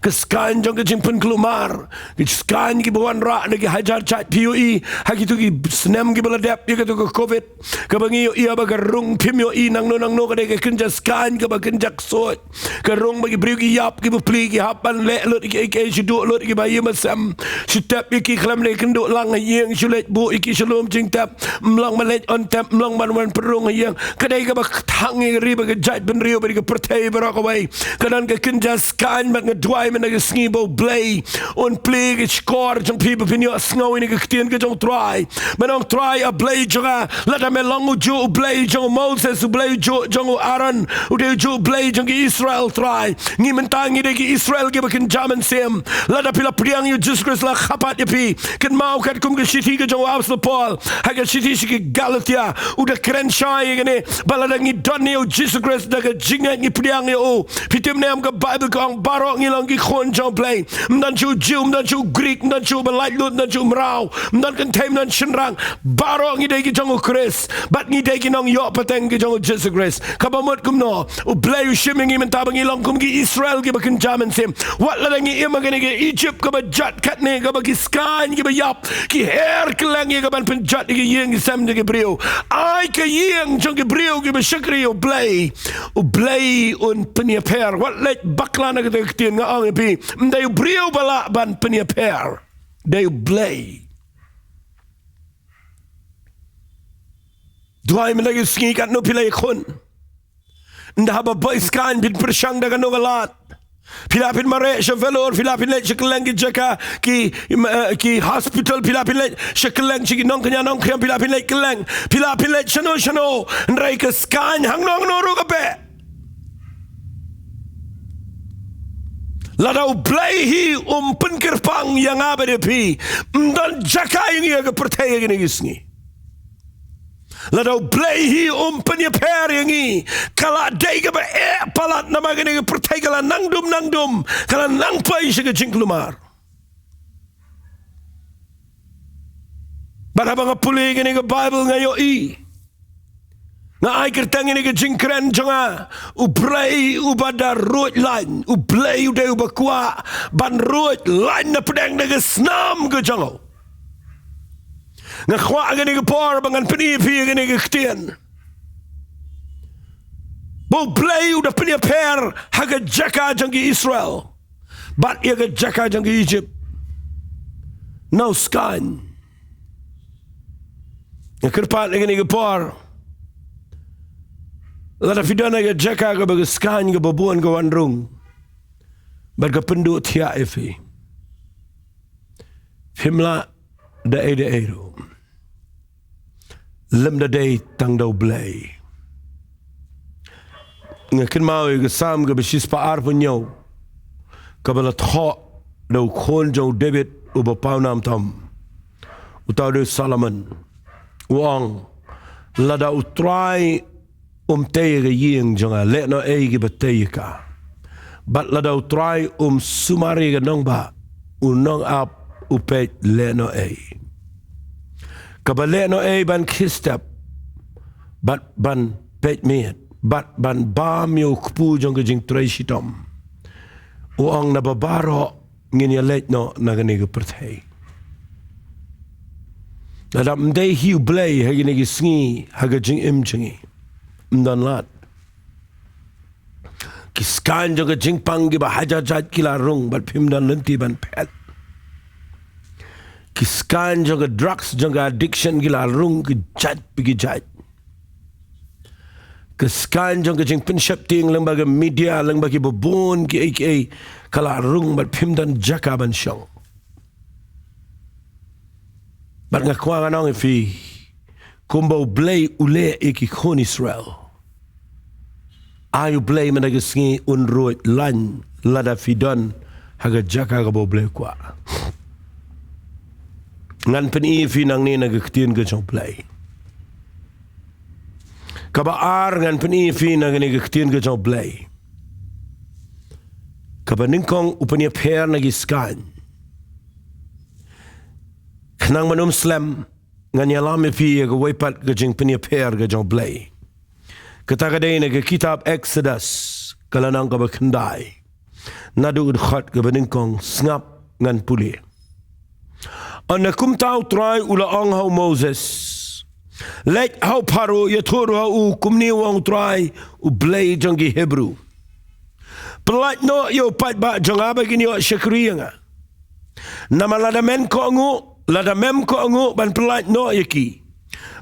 ka skaiñ jong ka jingpynkulmar, ka skaiñ kiba wanrah na ki hajar jait phi ïohi ha kito ki snem kiba la dep ïa kato ka covid. Kaba ngi ïohi ba ka rung phim ïohi nangno nangno, ka dei ka kynja skaiñ kaba kynja ksuid. Ka rung ba ki briew ki ïap, kiba plie, ki hap ban leh lut ïa kiei kiei, shu duh lut ïa kiba ïing ba sem, shu tep ïa ki khlem da kynduh lang ha ïing, shu leit buh ïa ki sha lum jingtep, ym long ban leit on tep, ym long ban wan pynrung ha ïing. Ka dei kaba thang ïa ka ri bad ka jaitbynriew bad ka pyrthei baroh kawei. Ka don ka kynja skaiñ bad nga duwai mynta ka sngi ba U Blei un plie ka shkor jong phi ba phin ïohsngew ïa ka ktien ka jong U Trai. Men ong, Trai, A Blei jong nga, lada me long ujuh U Blei jong u Moses, U Blei ujuh jong u Aaron, u dei ujuh U Blei jong ki Israel, Trai. Ngi mynta ngi dei ki Israel kiba kynja mynsiem. Lada phi la pdiang ïa U Jisu Khrist, la kyrpad ïa phi, kynmaw katkum ka shithi ka jong u Apostol Paul ha ka shithi sha ki Galatia, u da kren shai ïa kane, ba lada ngi don ïa U Jisu Khrist da ka jingngeit ngi pdiang ïa u, phi tip ne em, ka Baibl ka ong baroh ngi long ki khun jong U Blei. Ym don shuh u Jiw, ym don shuh u Grik, ym don shuh uba laitluid, ym don shuh u mraw, ym don kynthei, ym don shynrang. Baroh ngi dei ki jong U Khrist bad ngi dei ki nongïoh pateng ki jong U Jisu Khrist. Kaba mut kumno? U Blei u shim ïa ngi mynta ba ngi long kum ki Israel kiba kynja mynsiem. Wat lada ngi im ha kane ka Egypt kaba jot katne, kaba ki skaiñ kiba ïap ki her kylleng ïa ka ban pynjot ïa ki ïing ki sem jong ki briew. Ai ka ïing jong ki briew kiba shakri ïa U Blei, U Blei un pynïapher. Wat leit bakla na kata ka ktien, nga ong ïa phi, ym dei u briew ba lah ban pynïapher, dei U Blei. Duwai mynta ka sngi, katno phi la ïakhun. Ynda haba boi skaiñ phin pyrshang da kano ka lad. Phi lah phin mareh sha Vellore, phi lah phin leit sha kylleng ki jaka, ki, eh, ki hospital, phi lah phin leit sha kylleng, sha ki nongkñia nongkhriam, phi lah phin leit kylleng, phi lah phin leit shano shano. Hynrei ka skaiñ hangno hangno ruh ka beh, lada U Blei hi um pynkyrpang ïa nga bad ïa phi, ym don jaka ïa ngi ha ka pyrthei ha kine ki sngi. Lada U Blei hi um pynïapher ïa ngi, ka la dei kaba eh palat, namar kane ka pyrthei ka la nang dum nang dum, ka la nang poi sha ka jingkulmar. Bad haba nga pule kane ka Baibl nga ïohi, nga ai kyrteng ïa kane ka jingkren jong nga, U Blei uba da ruid laiñ, U Blei u dei uba kwah ban ruid laiñ na pdeng da ka snam ka jong u. Nga kwah ha kane ka por ba ngan pyni ïa phi ïa kane ka ktien, ba U Blei u da pynïapher ha ka jaka jong ki Israel bad ïa ka jaka jong ki Egypt. Na u skaiñ. Nga kyrpad ha kane ka por, lada phi don ha ka jaka kaba ka skaiñ kaba bun ka wan rung bad ka pynduh thiah ïa phi, phim lah da ei da ei ruh, lymda dei tang da U Blei. Nga kynmaw ïa ka Salm kaba shispah arphew hynñiew, kaba la thoh da u khun jong u David uba paw nam tam, uta u dei u Solomon. U ong, lada U Trai um tei ïa ka ïing jong nga, lehnohei kiba tei ïa ka. Bad lada U Trai um sumar ïa ka nongbah, u nongap u peit lehnohei. Kaba lehnohei ban khie step bad ban peit miet bad ban bam ïa u kpu jong ka jingtrei shitom. U ong, naba baroh ngin ïaleit noh na kane ka pyrthei. Lada ym dei hi U Blei ha kine ki sngi ha ka jingim jong ngi, ym don lad. Ki skaiñ jong ka jingpang kiba hajar jait ki la rung bad phim don lynti ban phet. Ki skaiñ jong ka drugs, jong ka addiction ki la rung ki jait pa ki jait. Ka skaiñ jong ka jingpynsheptieng lyngba ka media, lyngba kiba bun kiei kiei, ka la rung bad phim don jaka ban shong. Bad nga kwah ngan ong ïa phi, kumba U Blei u leh ïa ki khun Israel, ai U Blei mynta ka sngi un ruid laiñ lada phi don ha ka jaka kaba U Blei u kwah. Ngan pyni ïa phi nangne na ka ktien ka jong U Blei. Kaba ar, ngan pyni ïa phi na kane ka ktien ka jong U Blei. Kaba nyngkong, u pynïapher na ki skaiñ. Khnang ban ym slem, ngan ïalam ïa phi ïa kawei pat ka jingpynïapher ka jong U Blei. Kata ka dei na ka kitab Exodus, ka lynnong kaba khyndai. Naduh u dkhot kaba nyngkong, sngap ngan pule. Ynda kumta U Trai u la ong ha u Moses, leit ha u Pharaoh, ïathuh ruh ha u, kumne u ong U Trai, U Blei jong ki Hebru. Pyllait noh ïa u paidbah jong nga ba kin ïoh shakri ïa nga. Namar lada men kohnguh, lada mem kohnguh ban pyllait noh ïa ki,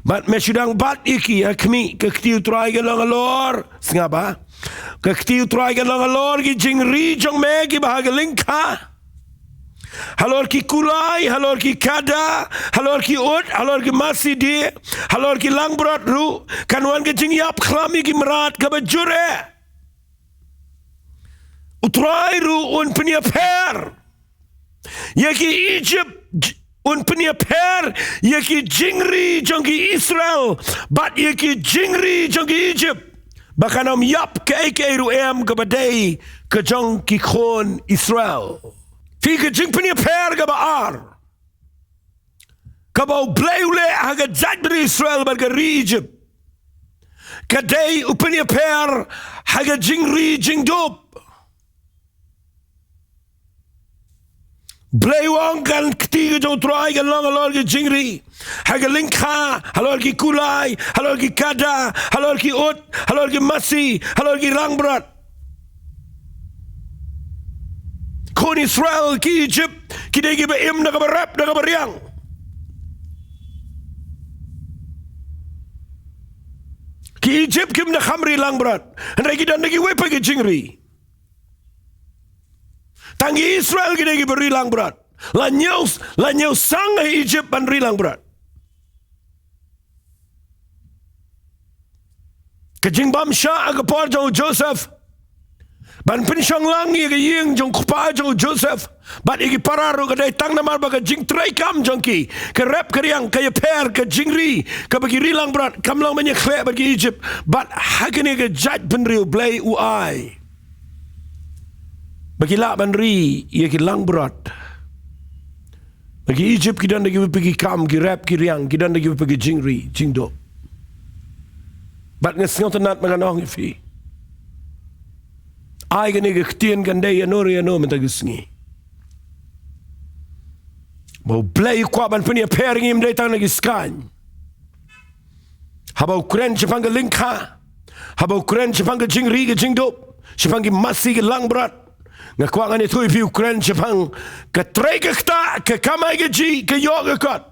bad me shu dang bat ïa ki ha khmih, ka kti U Trai kan long halor, sngap ba, ka kti U Trai kan long halor ki jingri jong me kiba ha ka lyngkha, halor ki kulai, halor ki kada, halor ki ut, halor ki masi die, halor ki langbrot ruh, kan wan ka jingïap khlam ïa ki mrad kaba jur eh. U Trai ruh un pynïapher ïa ki Egypt, j-, un pynïapher ïa ki jingri jong ki Israel bad ïa ki jingri jong ki Egypt, ba kan ym ïap kaei kaei ruh em kaba dei ka jong ki khun Israel. Phi, ka jingpynïapher kaba ar kaba U Blei u leh ha ka jaitbynriew Israel bad ka ri Egypt, ka dei u pynïapher ha ka jingri jingdup. Blei u ong, ka kti ka jong U Trai kan long halor ki jingri ha ka lyngkha, halor ki kulai, halor ki kada, halor ki ut, halor ki masi, halor ki langbrot. Khun Israel, ki Egypt, ki dei kiba im da kaba rep, da kaba riang. Ki Egypt kim da kham ri langbrot, hynrei ki don da kiwei pat ki jingri. Tang ki Israel ki dei kiba ri langbrot. La ñiew, la ñiew sang ha Egypt ban ri langbrot. Ka jingbam shah ha ka por jong u Joseph ban pynshong lang ïa ka ïing jong u kpa jong u Joseph bad ïa ki para ruh, ka dei tang namar ba ka jingtrei kam jong ki, ka rep ka riang, ka ïapher, ka jingri, kaba ki ri langbrot, kam long ban ïakhleh bad ki Egypt. Bad ha kane ka jaitbynriew Blei u ai ba ki lah ban ri ïa ki langbrot. Ba ki Egypt ki don da kiwei pat ki kam, ki rep ki riang, ki don da kiwei pat ki jingri jingdup. Bad nga sngewtynnat ba ngan ong ïa phi, ai kane ka ktien kan dei ïano re ïano mynta ka sngi. Ba U Blei u kwah ban pynïapher ïa ngi ym dei tang na ki skaiñ. Haba u kren shaphang ka lyngkha, haba u kren shaphang ka jingri ka jingdup, shaphang ki masi ki langbrot, nga kwah ngan ïathuh ïa phi, u kren shaphang ka trei ka ktah, ka kamai kajih, ka ïoh ka kot.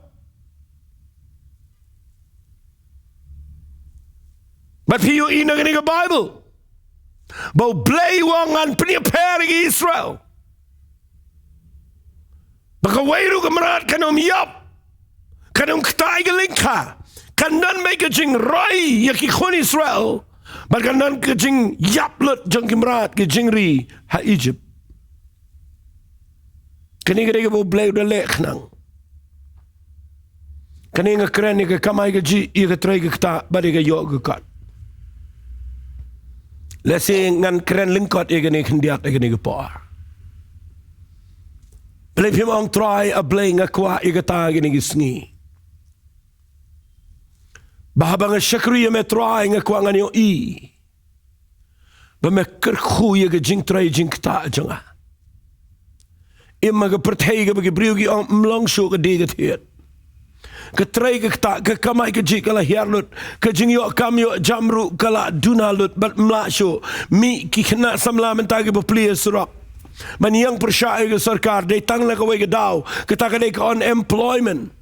Bad phi ïohi na kane ka Baibl ba U Blei u ong, ngan pynïapher ïa ki Israel. Ba kawei ruh ka mrad kan ym ïap, kan ym ktah ïa ka lyngkha, kan don beit ka jingroi ïa ki khun Israel, bad kan don ka jingïap lut jong ki mrad, ki jingri ha Egypt. Kane ka dei kaba U Blei u da leh khnang. Kane nga kren ïa ka kamai kajih, ïa ka trei ka ktah bad ïa ka ïoh ka kot. Lehse ngan kren lyngkot ïa kane khyndiat ïa kane ka por. Balei phim ong, Trai, A Blei, nga kwah ïa kata ïa kane ka sngi? Ba haba nga shakri ïa me, Trai, nga kwah ngan ïohi ba me kyrkhu ïa ka jingtrei jingktah jong nga. Im ha ka pyrthei kaba ki briew ki ong, ym long shuh ka die ka thied. Ka trei ka ktah, ka kamai kajih ka la hiar lut, ka jingïoh kam ïoh jam ruh ka la duna lut, bad ym lah shuh. Mih ki khynnah samla mynta kiba plie ha surok ban ïeng pyrshah ïa ka sorkar, dei tang la kawei ka daw, kata ka dei ka unemployment.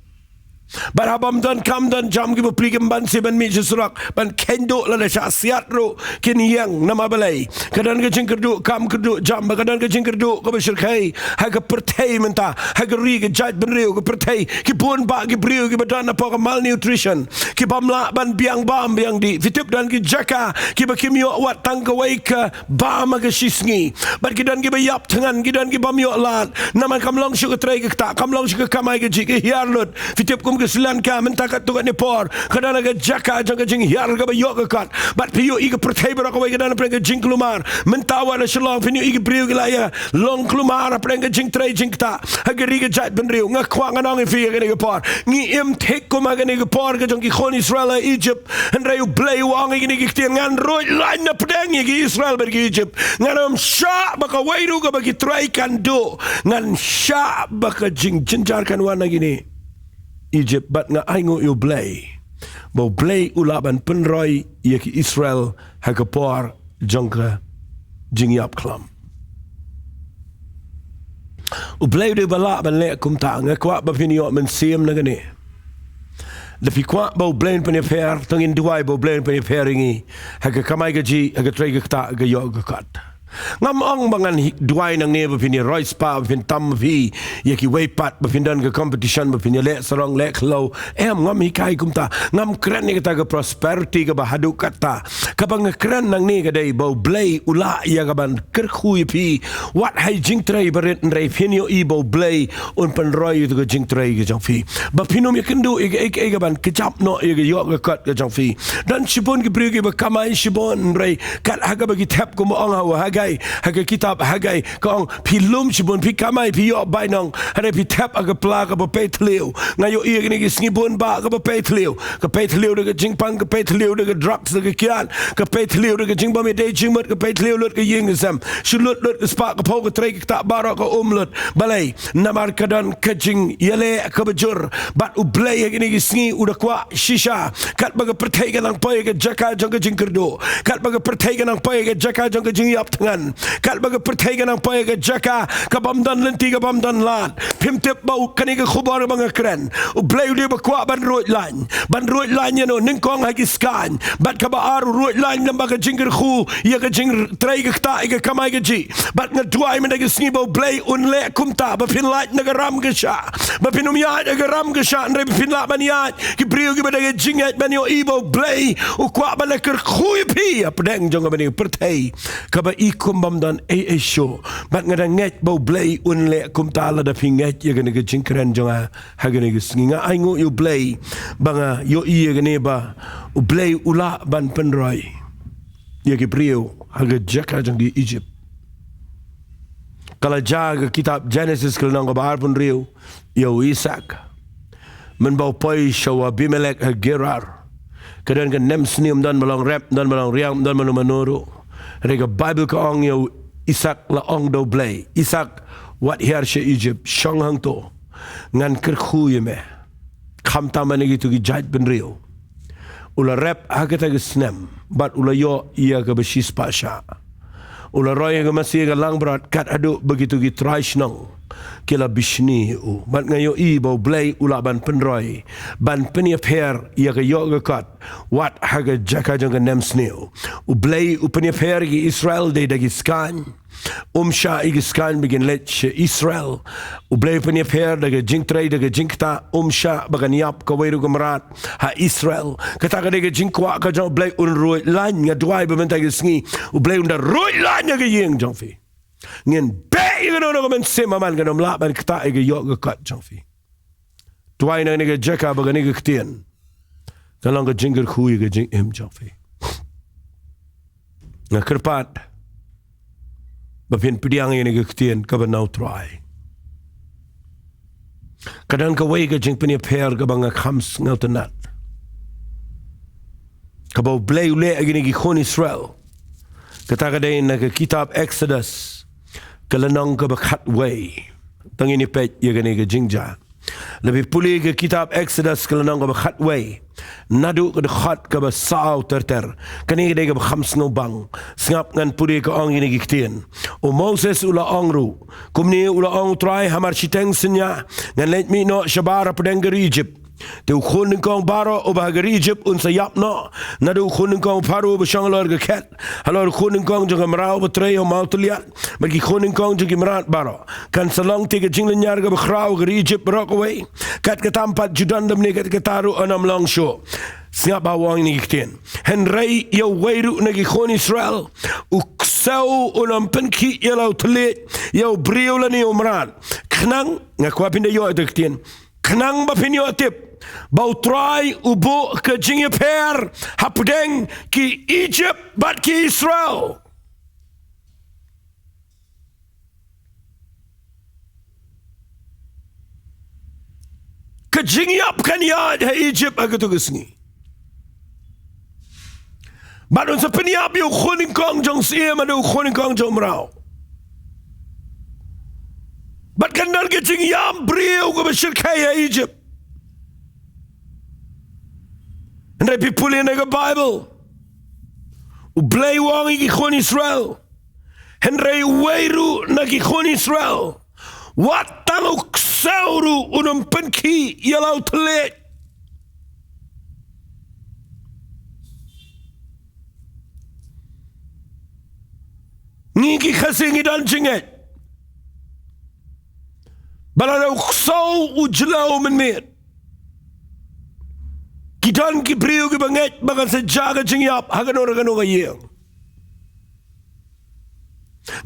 Bad haba ym don kam don jam, kiba plie kim ban sdang ban mih sha surok ban kheiñ duh, lada shah siat ruh kin ïeng. Namar balei? Ka don ka jingkyrduh kam kyrduh jam, bad ka don ka jingkyrduh kaba shyrkhei ha ka pyrthei mynta, ha ka ri, ka jaitbynriew, ka pyrthei. Ki bun bah ki briew kiba don hapoh ka malnutrition, ki bym lah ban biang bam biang dih. Phi tip, don ki jaka kiba kim ïoh wat tang kawei ka bam ha ka shi sngi. Bad ki don kiba ïap thngan, ki don ki bym ïoh lad. Namar kam long shuh ka trei ka ktah, kam long shuh ka kamai kajih, ka hiar lut. Phi tip kum ka Sri Lanka, mynta katto katne por ka don ha ka jaka jong ka jinghiar kaba ïoh ka kot. Bad phi ïohi ka pyrthei baroh kawei ka don hapdeng ka jingkulmar. Mynta wat la shu long, phin ïohi ki briew ki la ïa long kulmar hapdeng ka jingtrei jingktah ha ka ri ka jaitbynriew. Nga kwah ngan ong ïa phi ha kane ka por, ngi im thik kum ha kane ka por ka jong ki khun Israel ha Egypt. Hynrei U Blei u ong ïa kine ki ktien: Ngan ruid lain napdeng ïa ki Israel bad ki Egypt. Ngan ym shah ba kawei ruh kaba ki trei kan duh. Ngan shah ba ka jingjynjar kan wan na kine Egypt. Bad nga ainguh ïa U Blei ba U Blei u lah ban pynroi ïa ki Israel ha ka por jong ka jingïap khlam. U Blei u dei ba lah ban leh kumta. Nga kwah ba phin ïoh mynsiem na kane. Lada phi kwah ba U Blei un pynïapher, to ngin duwai ba U Blei un pynïapher ïa ngi ha ka kamai kajih, ha ka trei ka ktah, ha ka ïoh ka kot. Ngam ong ba ngan hi-, duwai nangne ba phin ïa roi spah, ba phin tam phi ïa kiwei pat, ba phin don ka competition, ba phin ïa leh sarong leh khlaw. Em, ngam hikai kumta. Ngam kren ïa kata ka prosperity kaba haduh katta. Kaba nga kren nangne ka dei ba U Blei u lah ïa ka ban kyrkhu ïa phi wat ha i jingtrei barit, hynrei phin ïohi ba U Blei un pynroi ïa ka jingtrei ka jong phi. Ba phin ym ïakynduh ïa ka, ïa ka, ïa ka ban kjap noh ïa ka ïoh ka kot ka jong phi. Don shibun ki briew kiba kamai shibun, hynrei kat ha kaba ki thep, kumba ong ha u Haggai, ha ka kitab Haggai, ka ong, phi lum shibun, phi kamai, phi ïoh bainong, hynrei phi thep ha ka pla kaba pei thliew. Nga ïohi ïa kine ki sngi bun bah kaba pei thliew. Ka pei thliew da ka jingpang, ka pei thliew da ka drugs, da ka kiad, ka pei thliew da ka jingbym ïadei jingmut, ka pei thliew lut ka ïing ka sem. Shu lut lut ka spah ka phew, ka trei ka ktah baroh ka um lut. Balei? Namar ka don ka jingïaleh kaba jur. Bad U Blei ha kine ki sngi u da kwah shisha, katba ka pyrthei ka nang poi ha ka jaka jong ka jingkyrduh, katba ka pyrthei ka nang poi ha ka jaka jong ka jingïap thngan, katba ka pyrthei ka nang poi ha ka jaka kabym don lynti, kabym don lad. Phim tip ba u, kane ka khubor ba nga kren, U Blei u dei ba kwah ban ruid lain. Ban ruid lain ïa no? Nyngkong ha ki skaiñ. Bad kaba ar, u ruid lain lyngba ka jingkyrkhu ïa ka jingtrei ka ktah, ïa ka kamai kajih. Bad nga duwai mynta ka sngi ba U Blei un leh kumta, ba phin lait na ka ram ka shah, ba phin ym ïaid ha ka ram ka shah, hynrei ba phin lah ban ïaid ki briew kiba da ka jingngeit ban ïohi ba U Blei u kwah ban leh kyrkhu ïa phi hapdeng jong kaba ïadei pyrthei kaba i kum bym don ei ei shuh. Bad nga da ngeit ba U Blei un leh kumta lada phi ngeit ïa kane ka jingkren jong nga ha kane ka sngi. Nga ainguh ïa U Blei ba nga ïohi ïa kane, ba U Blei u lah ban pynroi ïa ki briew ha ka jaka jong ki Egypt. Ka la jia ha ka kitab Genesis ka lynnong kaba arphew hynriew ïa u Isaak. Mynba u poi sha u Abimelek ha Gerar, ka don ka nemsniew, ym don ba long rep, ym don ba long riang, ym don mano mano ruh. Hynrei ka Baibl ka ong ïa u Isaak, la ong da U Blei, Isaak, wat hiar sha Egypt, shong hangto. Ngan kyrkhu ïa me khamtam na kito ki jaitbynriew. U la rep ha kata ka snem bad u la ïoh ïa kaba shispah shah. U la roi ïa ka masi ha ka langbrot kat haduh ba kito ki trai shnong ki la bishni ïa u. Bad nga ïohi ba U Blei u lah ban pynroi, ban pynïapher ïa ka ïoh ka kot wat ha ka jaka jong ka nemsniew. U Blei u pynïapher ïa ki Israel dei da ki skaiñ. Um shah ïa ki skaiñ ba kin leit sha Israel. U Blei u pynïapher da ka jingtrei, da ka jingktah. Um shah ba kan ïap kawei ruh ka mrad ha Israel. Kata ka dei ka jingkwah ka jong U Blei, un ruid lain. Nga duwai ba mynta ka sngi U Blei un da ruid lain ïa ka ïing jong phi. Ngin beh ïa kano kano ka mynsiem ba man kan ym lah ban ktah ïa ka ïoh ka kot jong phi. Duwai na kane ka jaka ba kane ka ktien kan long ka jingkyrkhu ïa ka jingim jong phi. Nga kyrpad ba phin pdiang ïa kane ka ktien kaba na U Trai. Ka don kawei ka jingpynïapher kaba nga kham sngewtynnat kaba U Blei u leh ha kine ki khun Israel. Kata ka dei na ka kitab Exodus ka lynnong kaba khatwei. To ngin ïa peit ïa kane ka jingjia. Lada phi pule ka kitab Exodus ka lynnong kaba khatwei, naduh ka dkhot kaba saw ter ter. Kane ka dei kaba kham sngewbang. Sngap, ngan pule, ka ong ïa kine ki ktien. U Moses u la ong ruh, kumne u la ong U Trai, hamar shiteng synñia ngan leit mih noh shabar hapdeng ka ri Egypt. Te u khun nyngkong baroh uba ha ka ri Egypt un sa ïap noh, naduh u khun nyngkong u Pharaoh uba shong halor ka khet, halor u khun nyngkong jong ka mraw ba trei ha u mawtylliat, bad ki khun nyngkong jong ki mrad baroh. Kan sa long te ka jinglynñiar kaba khraw ha ka ri Egypt baroh kawei. Kat kata ym pat ju don da mne kat kata ruh, yn ym long shuh. Sngap ba u ong ïa kine ki ktien. Hynrei ïa uwei ruh na ki khun Israel u ksew un ym pynkhih ïa la u thylliej, ïa u briew lane ïa u mrad. Khnang, nga kwah phin da ïoh ïa kata ka ktien, khnang ba phin ïoh tip ba U Trai u buh ka jingïapher hapdeng ki Egypt bad ki Israel. Ka jingïap kan ïaid ha Egypt ha kato ka sngi. Bad un sa pynïap ïa u khun nyngkong jong u syiem bad u khun nyngkong jong u mraw. Bad kan don ka jingïam briew kaba shyrkhei ha Egypt. Hynrei phi pule na ka Bible, U Blei u ong ïa ki khun Israel, hynrei uwei ruh na ki khun Israel, wat tang u ksew ruh un ym pynkhih ïa la u thylliej. Ngi ki Khasi ngi don jingngeit ba lada u ksew u jlew mynmiet, ki don ki briew kiba ngeit ba kan sa jia ka jingïap ha kano re kano ka ïing.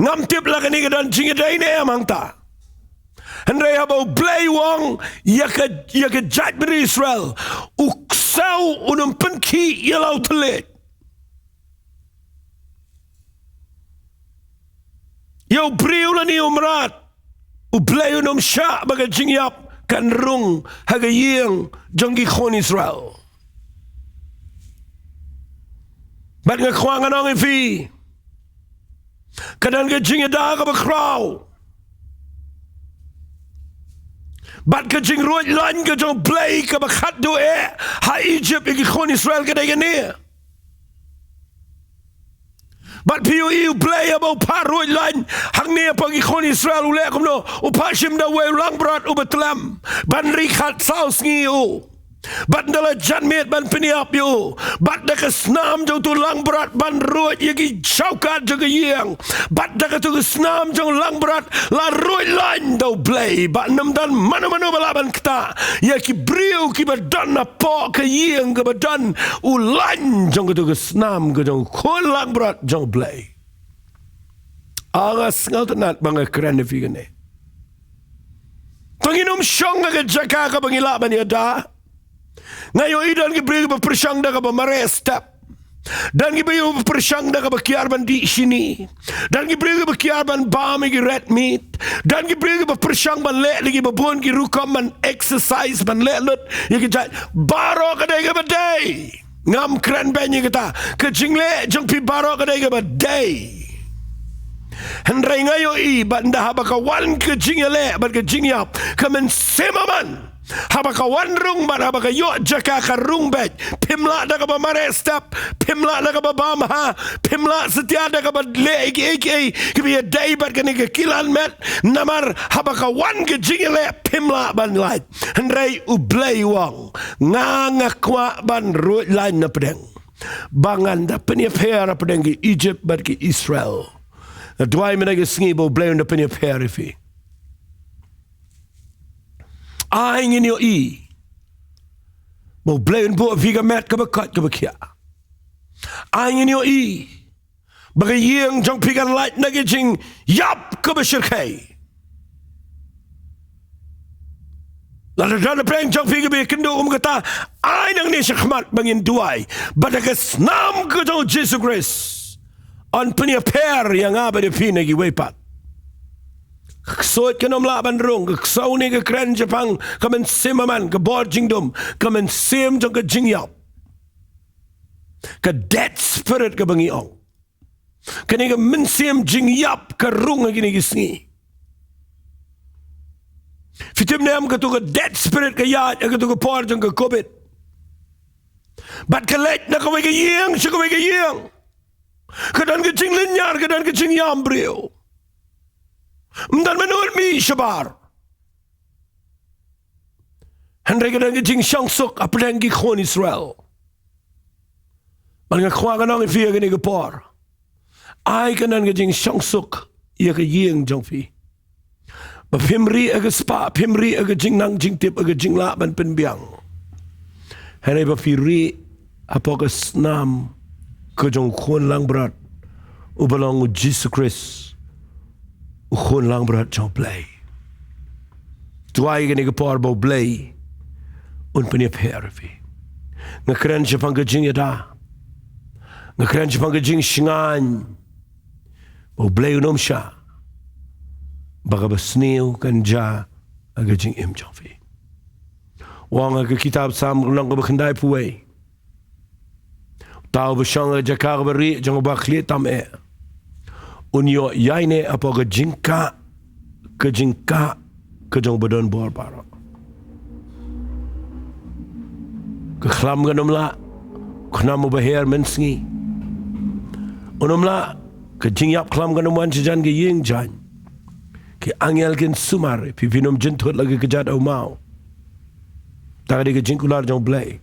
Ngam tip la kane ka don jingïadei ne em hangta. Hynrei haba U Blei u ong ïa ka, ïa ka jaitbynriew Israel, u ksew un ym pynkhih ïa la u thylliej. Ïa u briew lane u mrad, U Blei un ym shah ba ka jingïap kan rung ha ka ïing jong ki khun Israel. Bad nga kwah ngan ong ïa phi, ka don ka jingïada kaba khraw. Bad ka jingruid lain ka jong U Blei kaba khatduh eh ha Egypt ïa ki khun Israel ka dei kane. Bad phi ïohi U Blei haba u phah ruid lain hangne hapoh ki khun Israel u leh kumno, u phah shim da uwei u langbrot uba tlem ban ri khatsaw sngi u. Bad da la janmiet ban pynïap ïa u. Bad da ka snam jong uto u langbrot ban ruid ïa ki jowkat jong ka ïing. Bad da kato ka snam jong u langbrot la ruid lain da U Blei. Bad ym don mano mano ba lah ban ktah ïa ki briew kiba don hapoh ka ïing kaba don u lain jong kato ka snam ka jong u khun langbrot jong U Blei. Nga sngewtynnat ba nga kren ïa phi kane. To ngin ym shong ha ka jaka kaba ngi lah ban ïada. Nga ïohi don ki briew kiba pyrshang da kaba mareh step. Don ki briew kiba pyrshang da kaba kiar ban dih shini. Don ki briew kiba kiar ban bam ïa ki red meat. Don ki briew kiba pyrshang ban leh da kiba bun ki rukom ban exercise, ban leh lut ïa ki jait. Baroh ka dei kaba dei. Ngam kren beiñ ïa kata. Ka jingleh jong phi baroh ka dei kaba dei. Hynrei nga ïohi ba ynda haba ka wan ka jingïaleh bad ka jingïap, ka mynsiem man. Haba ka wan rung bad haba ka ïoh jaka ka rung beit. Phim lah da kaba mareh step, phim lah da kaba bam ha, phim lah satia da kaba leh kiei kiei kiba ïadei bad kane ka kilan met. Namar haba ka wan ka jingïaleh phim lah ban lait. Hynrei U Blei u ong, nga nga kwah ban ruid lain na pdeng. Ba ngan da pynïapher hapdeng ki Egypt bad ki Israel. Nga duwai mynta ka sngi ba U Blei un da pynïapher ïa phi. Ai ngin ïohi ba U Blei un buh ïa phi ka met kaba koit kaba khiah. Ai ngin ïohi ba ka ïing jong phi kan lait na ka jingïap kaba shyrkhei. Lada don na pdeng jong phi kaba ïakynduh kum kata, ai nangne shakhmat ba ngin duwai ba da ka snam ka jong U Jisu Khrist un pynïapher ïa nga bad ïa phi na kiwei pat. Ka ksuid kan ym lah ban rung, ka ksew ne ka kren shaphang ka mynsiem man, ka bor jingdum, ka mynsiem jong ka jingïap. Ka dead spirit kaba ngi ong. Kane ka mynsiem jingïap ka rung ha kine ki sngi. Phi tip ne em, kato ka dead spirit ka ïaid ha kato ka por jong ka covid. Bad ka leit na kawei ka ïing sha kawei ka ïing. Ka don ka jinglynñiar, ka don ka jingïam briew. Ym don mano mih shabar. Hynrei ka don ka jingshongsuk hapdeng ki khun Israel. Bad nga kwah ngan ong ïa phi ha kane ka por, ai ka don ka jingshongsuk ïa ka ïing jong phi. Ba phim rieh ha ka spah, phim rieh ha ka jingnang jingtip, ha ka jinglah ban pynbiang. Hynrei ba phi rieh hapoh ka snam ka jong U Khun Langbrot uba long U Jisu Khrist, U Khun Langbrot jong U Blei. Duwai kane ka por ba U Blei un pynïapher ïa phi. Nga kren shaphang ka jingïada. Nga kren shaphang ka jingshngaiñ ba U Blei un ym shah ba kaba sniew kan jia ha ka jingim jong phi. U ong ha ka kitab Salm lynnong kaba khyndaiphew wei, uta uba shong ha ka jaka kaba rieh jong uba khlieh tam eh, un ïoh ïaineh hapoh ka jingkah, ka jingkah ka jong uba don bor baroh. Ka khlam kan ym lah, u khnam uba her mynsngi un ym lah, ka jingïap khlam kan ym wan shajan ka ïing jaiñ. Ki angel kin sumar ïa phi, phin ym jynthut la ki kjat ha u maw. Kata ka dei ka jingkular jong U Blei.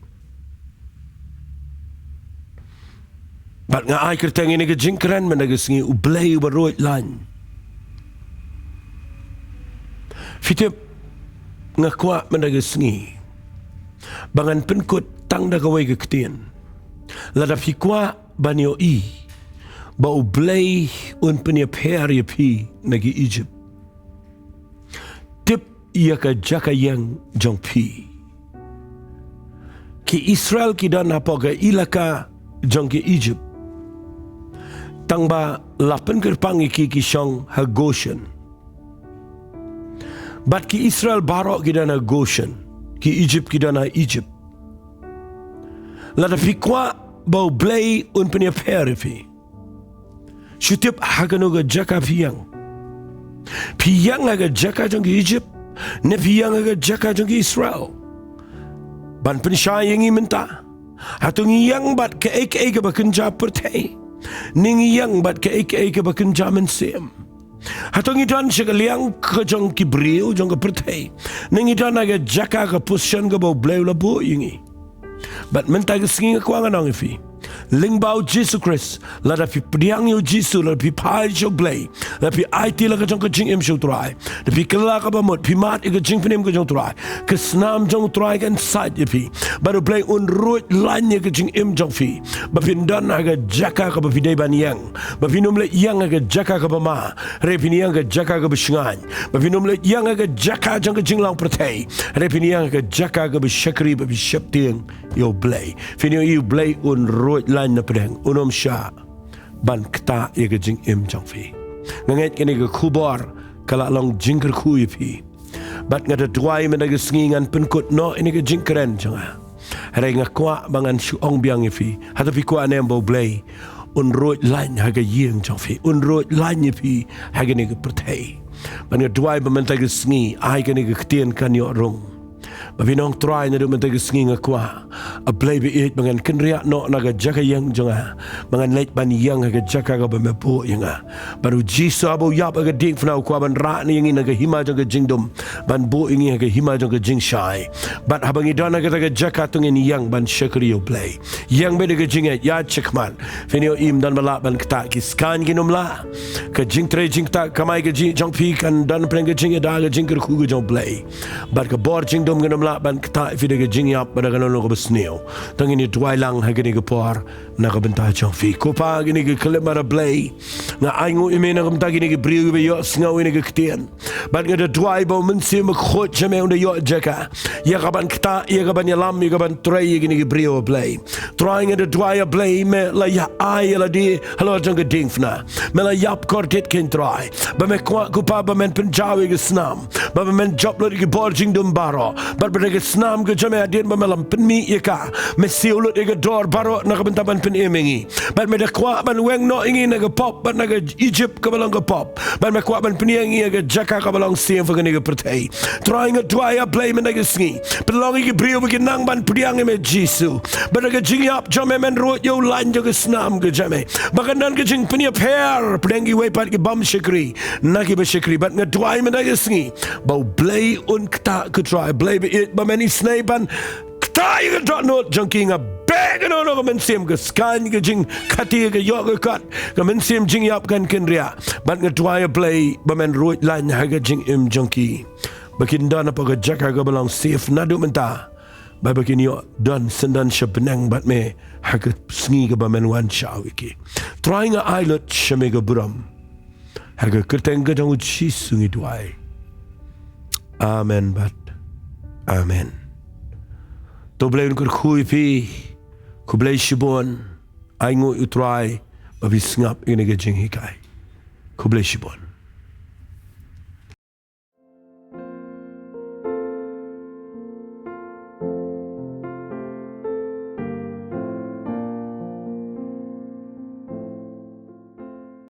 Bad nga ai kyrteng ïa kane ka jingkren mynta ka sngi, U Blei uba ruid laiñ. Phi tip, nga kwah mynta ka sngi ba ngan pynkut tang da kawei ka ktien. Lada phi kwah ban ïohi ba U Blei un pynïapher ïa phi na ki Ijipt, tip ïa ka jaka ïeng jong phi. Ki Israel ki don hapoh ka ilaka jong ki Ijipt, tang ba la pynkyrpang ïa ki, ki shong ha Goshen. Bad ki Israel baroh ki don ha Goshen, ki Ijipt ki don ha Ijipt. Lada phi kwah ba U Blei un pynïapher ïa phi, shu tip ha kano ka jaka phi ïeng. Phi ïeng ha ka jaka jong ki Ijipt, ne phi ïeng ha ka jaka jong ki Israel? Ban pynshai ïa ngi mynta, hato ngi ïeng bad kaei kaei kaba kynja pyrthei, ne ngi ïeng bad kaei kaei kaba kynja mynsiem? Hato ngi don sha ka liang ka jong ki briew jong ka pyrthei, ne ngi don ha ka jaka, ka position kaba U Blei u la buh ïa ngi? Bad mynta ka sngi nga kwah ngan ong ïa phi, lyngba U Jisu Khrist, lada phi pdiang ïa U Jisu, lada phi phai sha U Blei, lada phi aiti la ka jong ka jingim sha U Trai, lada phi kylla kaba mut, phi mad ïa ka jingpynim ka jong U Trai, ka snam jong U Trai kan sait ïa phi. Bad U Blei un ruid laiñ ïa ka jingim jong phi, ba phin don ha ka jaka kaba phi dei ban ïeng, ba phin ym leit ïeng ha ka jaka kaba ma, hynrei phin ïeng ha ka jaka kaba shngaiñ, ba phin ym leit ïeng ha ka jaka jong ka jinglong pyrthei, hynrei phin ïeng ha ka jaka kaba shakri, ba phi sheptieng ïa U Blei. Phin ïohi U Blei un ruid laiñ na pdeng, un ym shah ban ktah ïa ka jingim jong phi. Nga ngeit kane ka khubor ka la long jingkyrkhu ïa phi. Bad nga da duwai mynta ka sngi ngan pynkut noh ïa kane ka jingkren jong nga. Hynrei nga kwah ba ngan shu ong biang ïa phi, hato phi kwah ne em ba U Blei un ruid laiñ ha ka ïing jong phi, un ruid laiñ ïa phi ha kane ka pyrthei? Bad nga duwai ba mynta ka sngi, ai kane ka ktien kan ïoh rung. Ba phin ong, Trai, naduh mynta ka sngi nga kwah, A Blei ba ïeit, ba ngan kynriah noh na ka jaka ïeng jong nga, ba ngan leit ban ïeng ha ka jaka kaba me buh ïa nga. Bad U Jisu haba u ïap ha ka diengphna u kwah ban rah ïa ngi na ka hima jong ka jingdum, ban buh ïa ngi ha ka hima jong ka jingshai. Bad haba ngi don ha kata ka jaka, to ngin ïeng ban shakri ïa U Blei. Ïeng beit da ka jingngeit, ïaid shakhmat. Phin ïohi ym don ba lah ban ktah, ki skaiñ kin ym lah. Ka jingtrei jingktah kamai ka jong phi kan don pdeng ka jingïada, ka jingkyrkhu ka jong U Blei. Bad ka bor jingdum kan ym lah ban ktah ïa phi da ka jingïap bad da kano kano kaba sniew. To ngin ïa duwai lang ha kane ka por na ka bynta jong phi. Ko Pa, kine ki khyllipmat, A Blei, nga ainguh ïa me na ka bynta kine ki briew kiba ïohsngew ïa kane ka ktien. Bad nga da duwai ba U Mynsiem Bakhuid jong me un da ïoh jaka ïa ka ban ktah, ïa ka ban ïalam, ïa ka ban trei ïa kine ki briew, A Blei. Trai, nga da duwai, A Blei, me la ïa ai ïa lade halor jong ka diengphna. Me la ïap kordit kein, Trai, ba me kwah, ko Pa, ba men pynjaw ïa ka snam, ba men jop lut ïa ki bor jingdum baroh. Bad ba da ka snam ka jong me hadien ba me la pynmih ïa ka, me siew lut ïa ka dor baroh na ka bynta ban pynim ïa ngi. Bad me da kwah ban weng noh ïa ngi na ka pop bad na ka Egypt kaba long ka pop. Bad me kwah ban pynïeng ïa ngi ha ka jaka kaba long safe ha kane ka pyrthei. Trai, nga duwai, A Blei, mynta ka sngi, pynlong ïa ki briew ba kin nang ban pdiang ïa me, Jisu. Bad da ka jingïap jong me men ruid ïa u laiñ jong ka snam ka jong me, ba kan don ka jingpynïapher pdeng kiwei pat ki bym shakri na kiba shakri. Bad nga duwai mynta ka sngi ba U Blei un ktah, ko Trai, Blei ba ïeit, ba men isynei ban ktah ïa ka dohnud jong ki. Nga beh kano kano ka mynsiem, ka skaiñ, ka jingkhati, ka ïoh ka kot, ka mynsiem jingïap kan kynriah. Bad nga duwai, A Blei, ba men ruid laiñ ha ka jingim jong ki, ba kin don hapoh ka jaka kaba long safe naduh mynta, ba, ba kin ïoh don syndon sha bneng bad me ha ka sngi kaba men wan shaw ïa ki. Trai, nga ai lut sha me ka burom. Ha ka kyrteng ka jong U Jisu ngi duwai. Amen bad amen. To Blei un kyrkhu ïa phi. Khublei shibun. Ai nguh ïa u Trai ba phi sngap ïa kane ka jinghikai. Khublei shibun.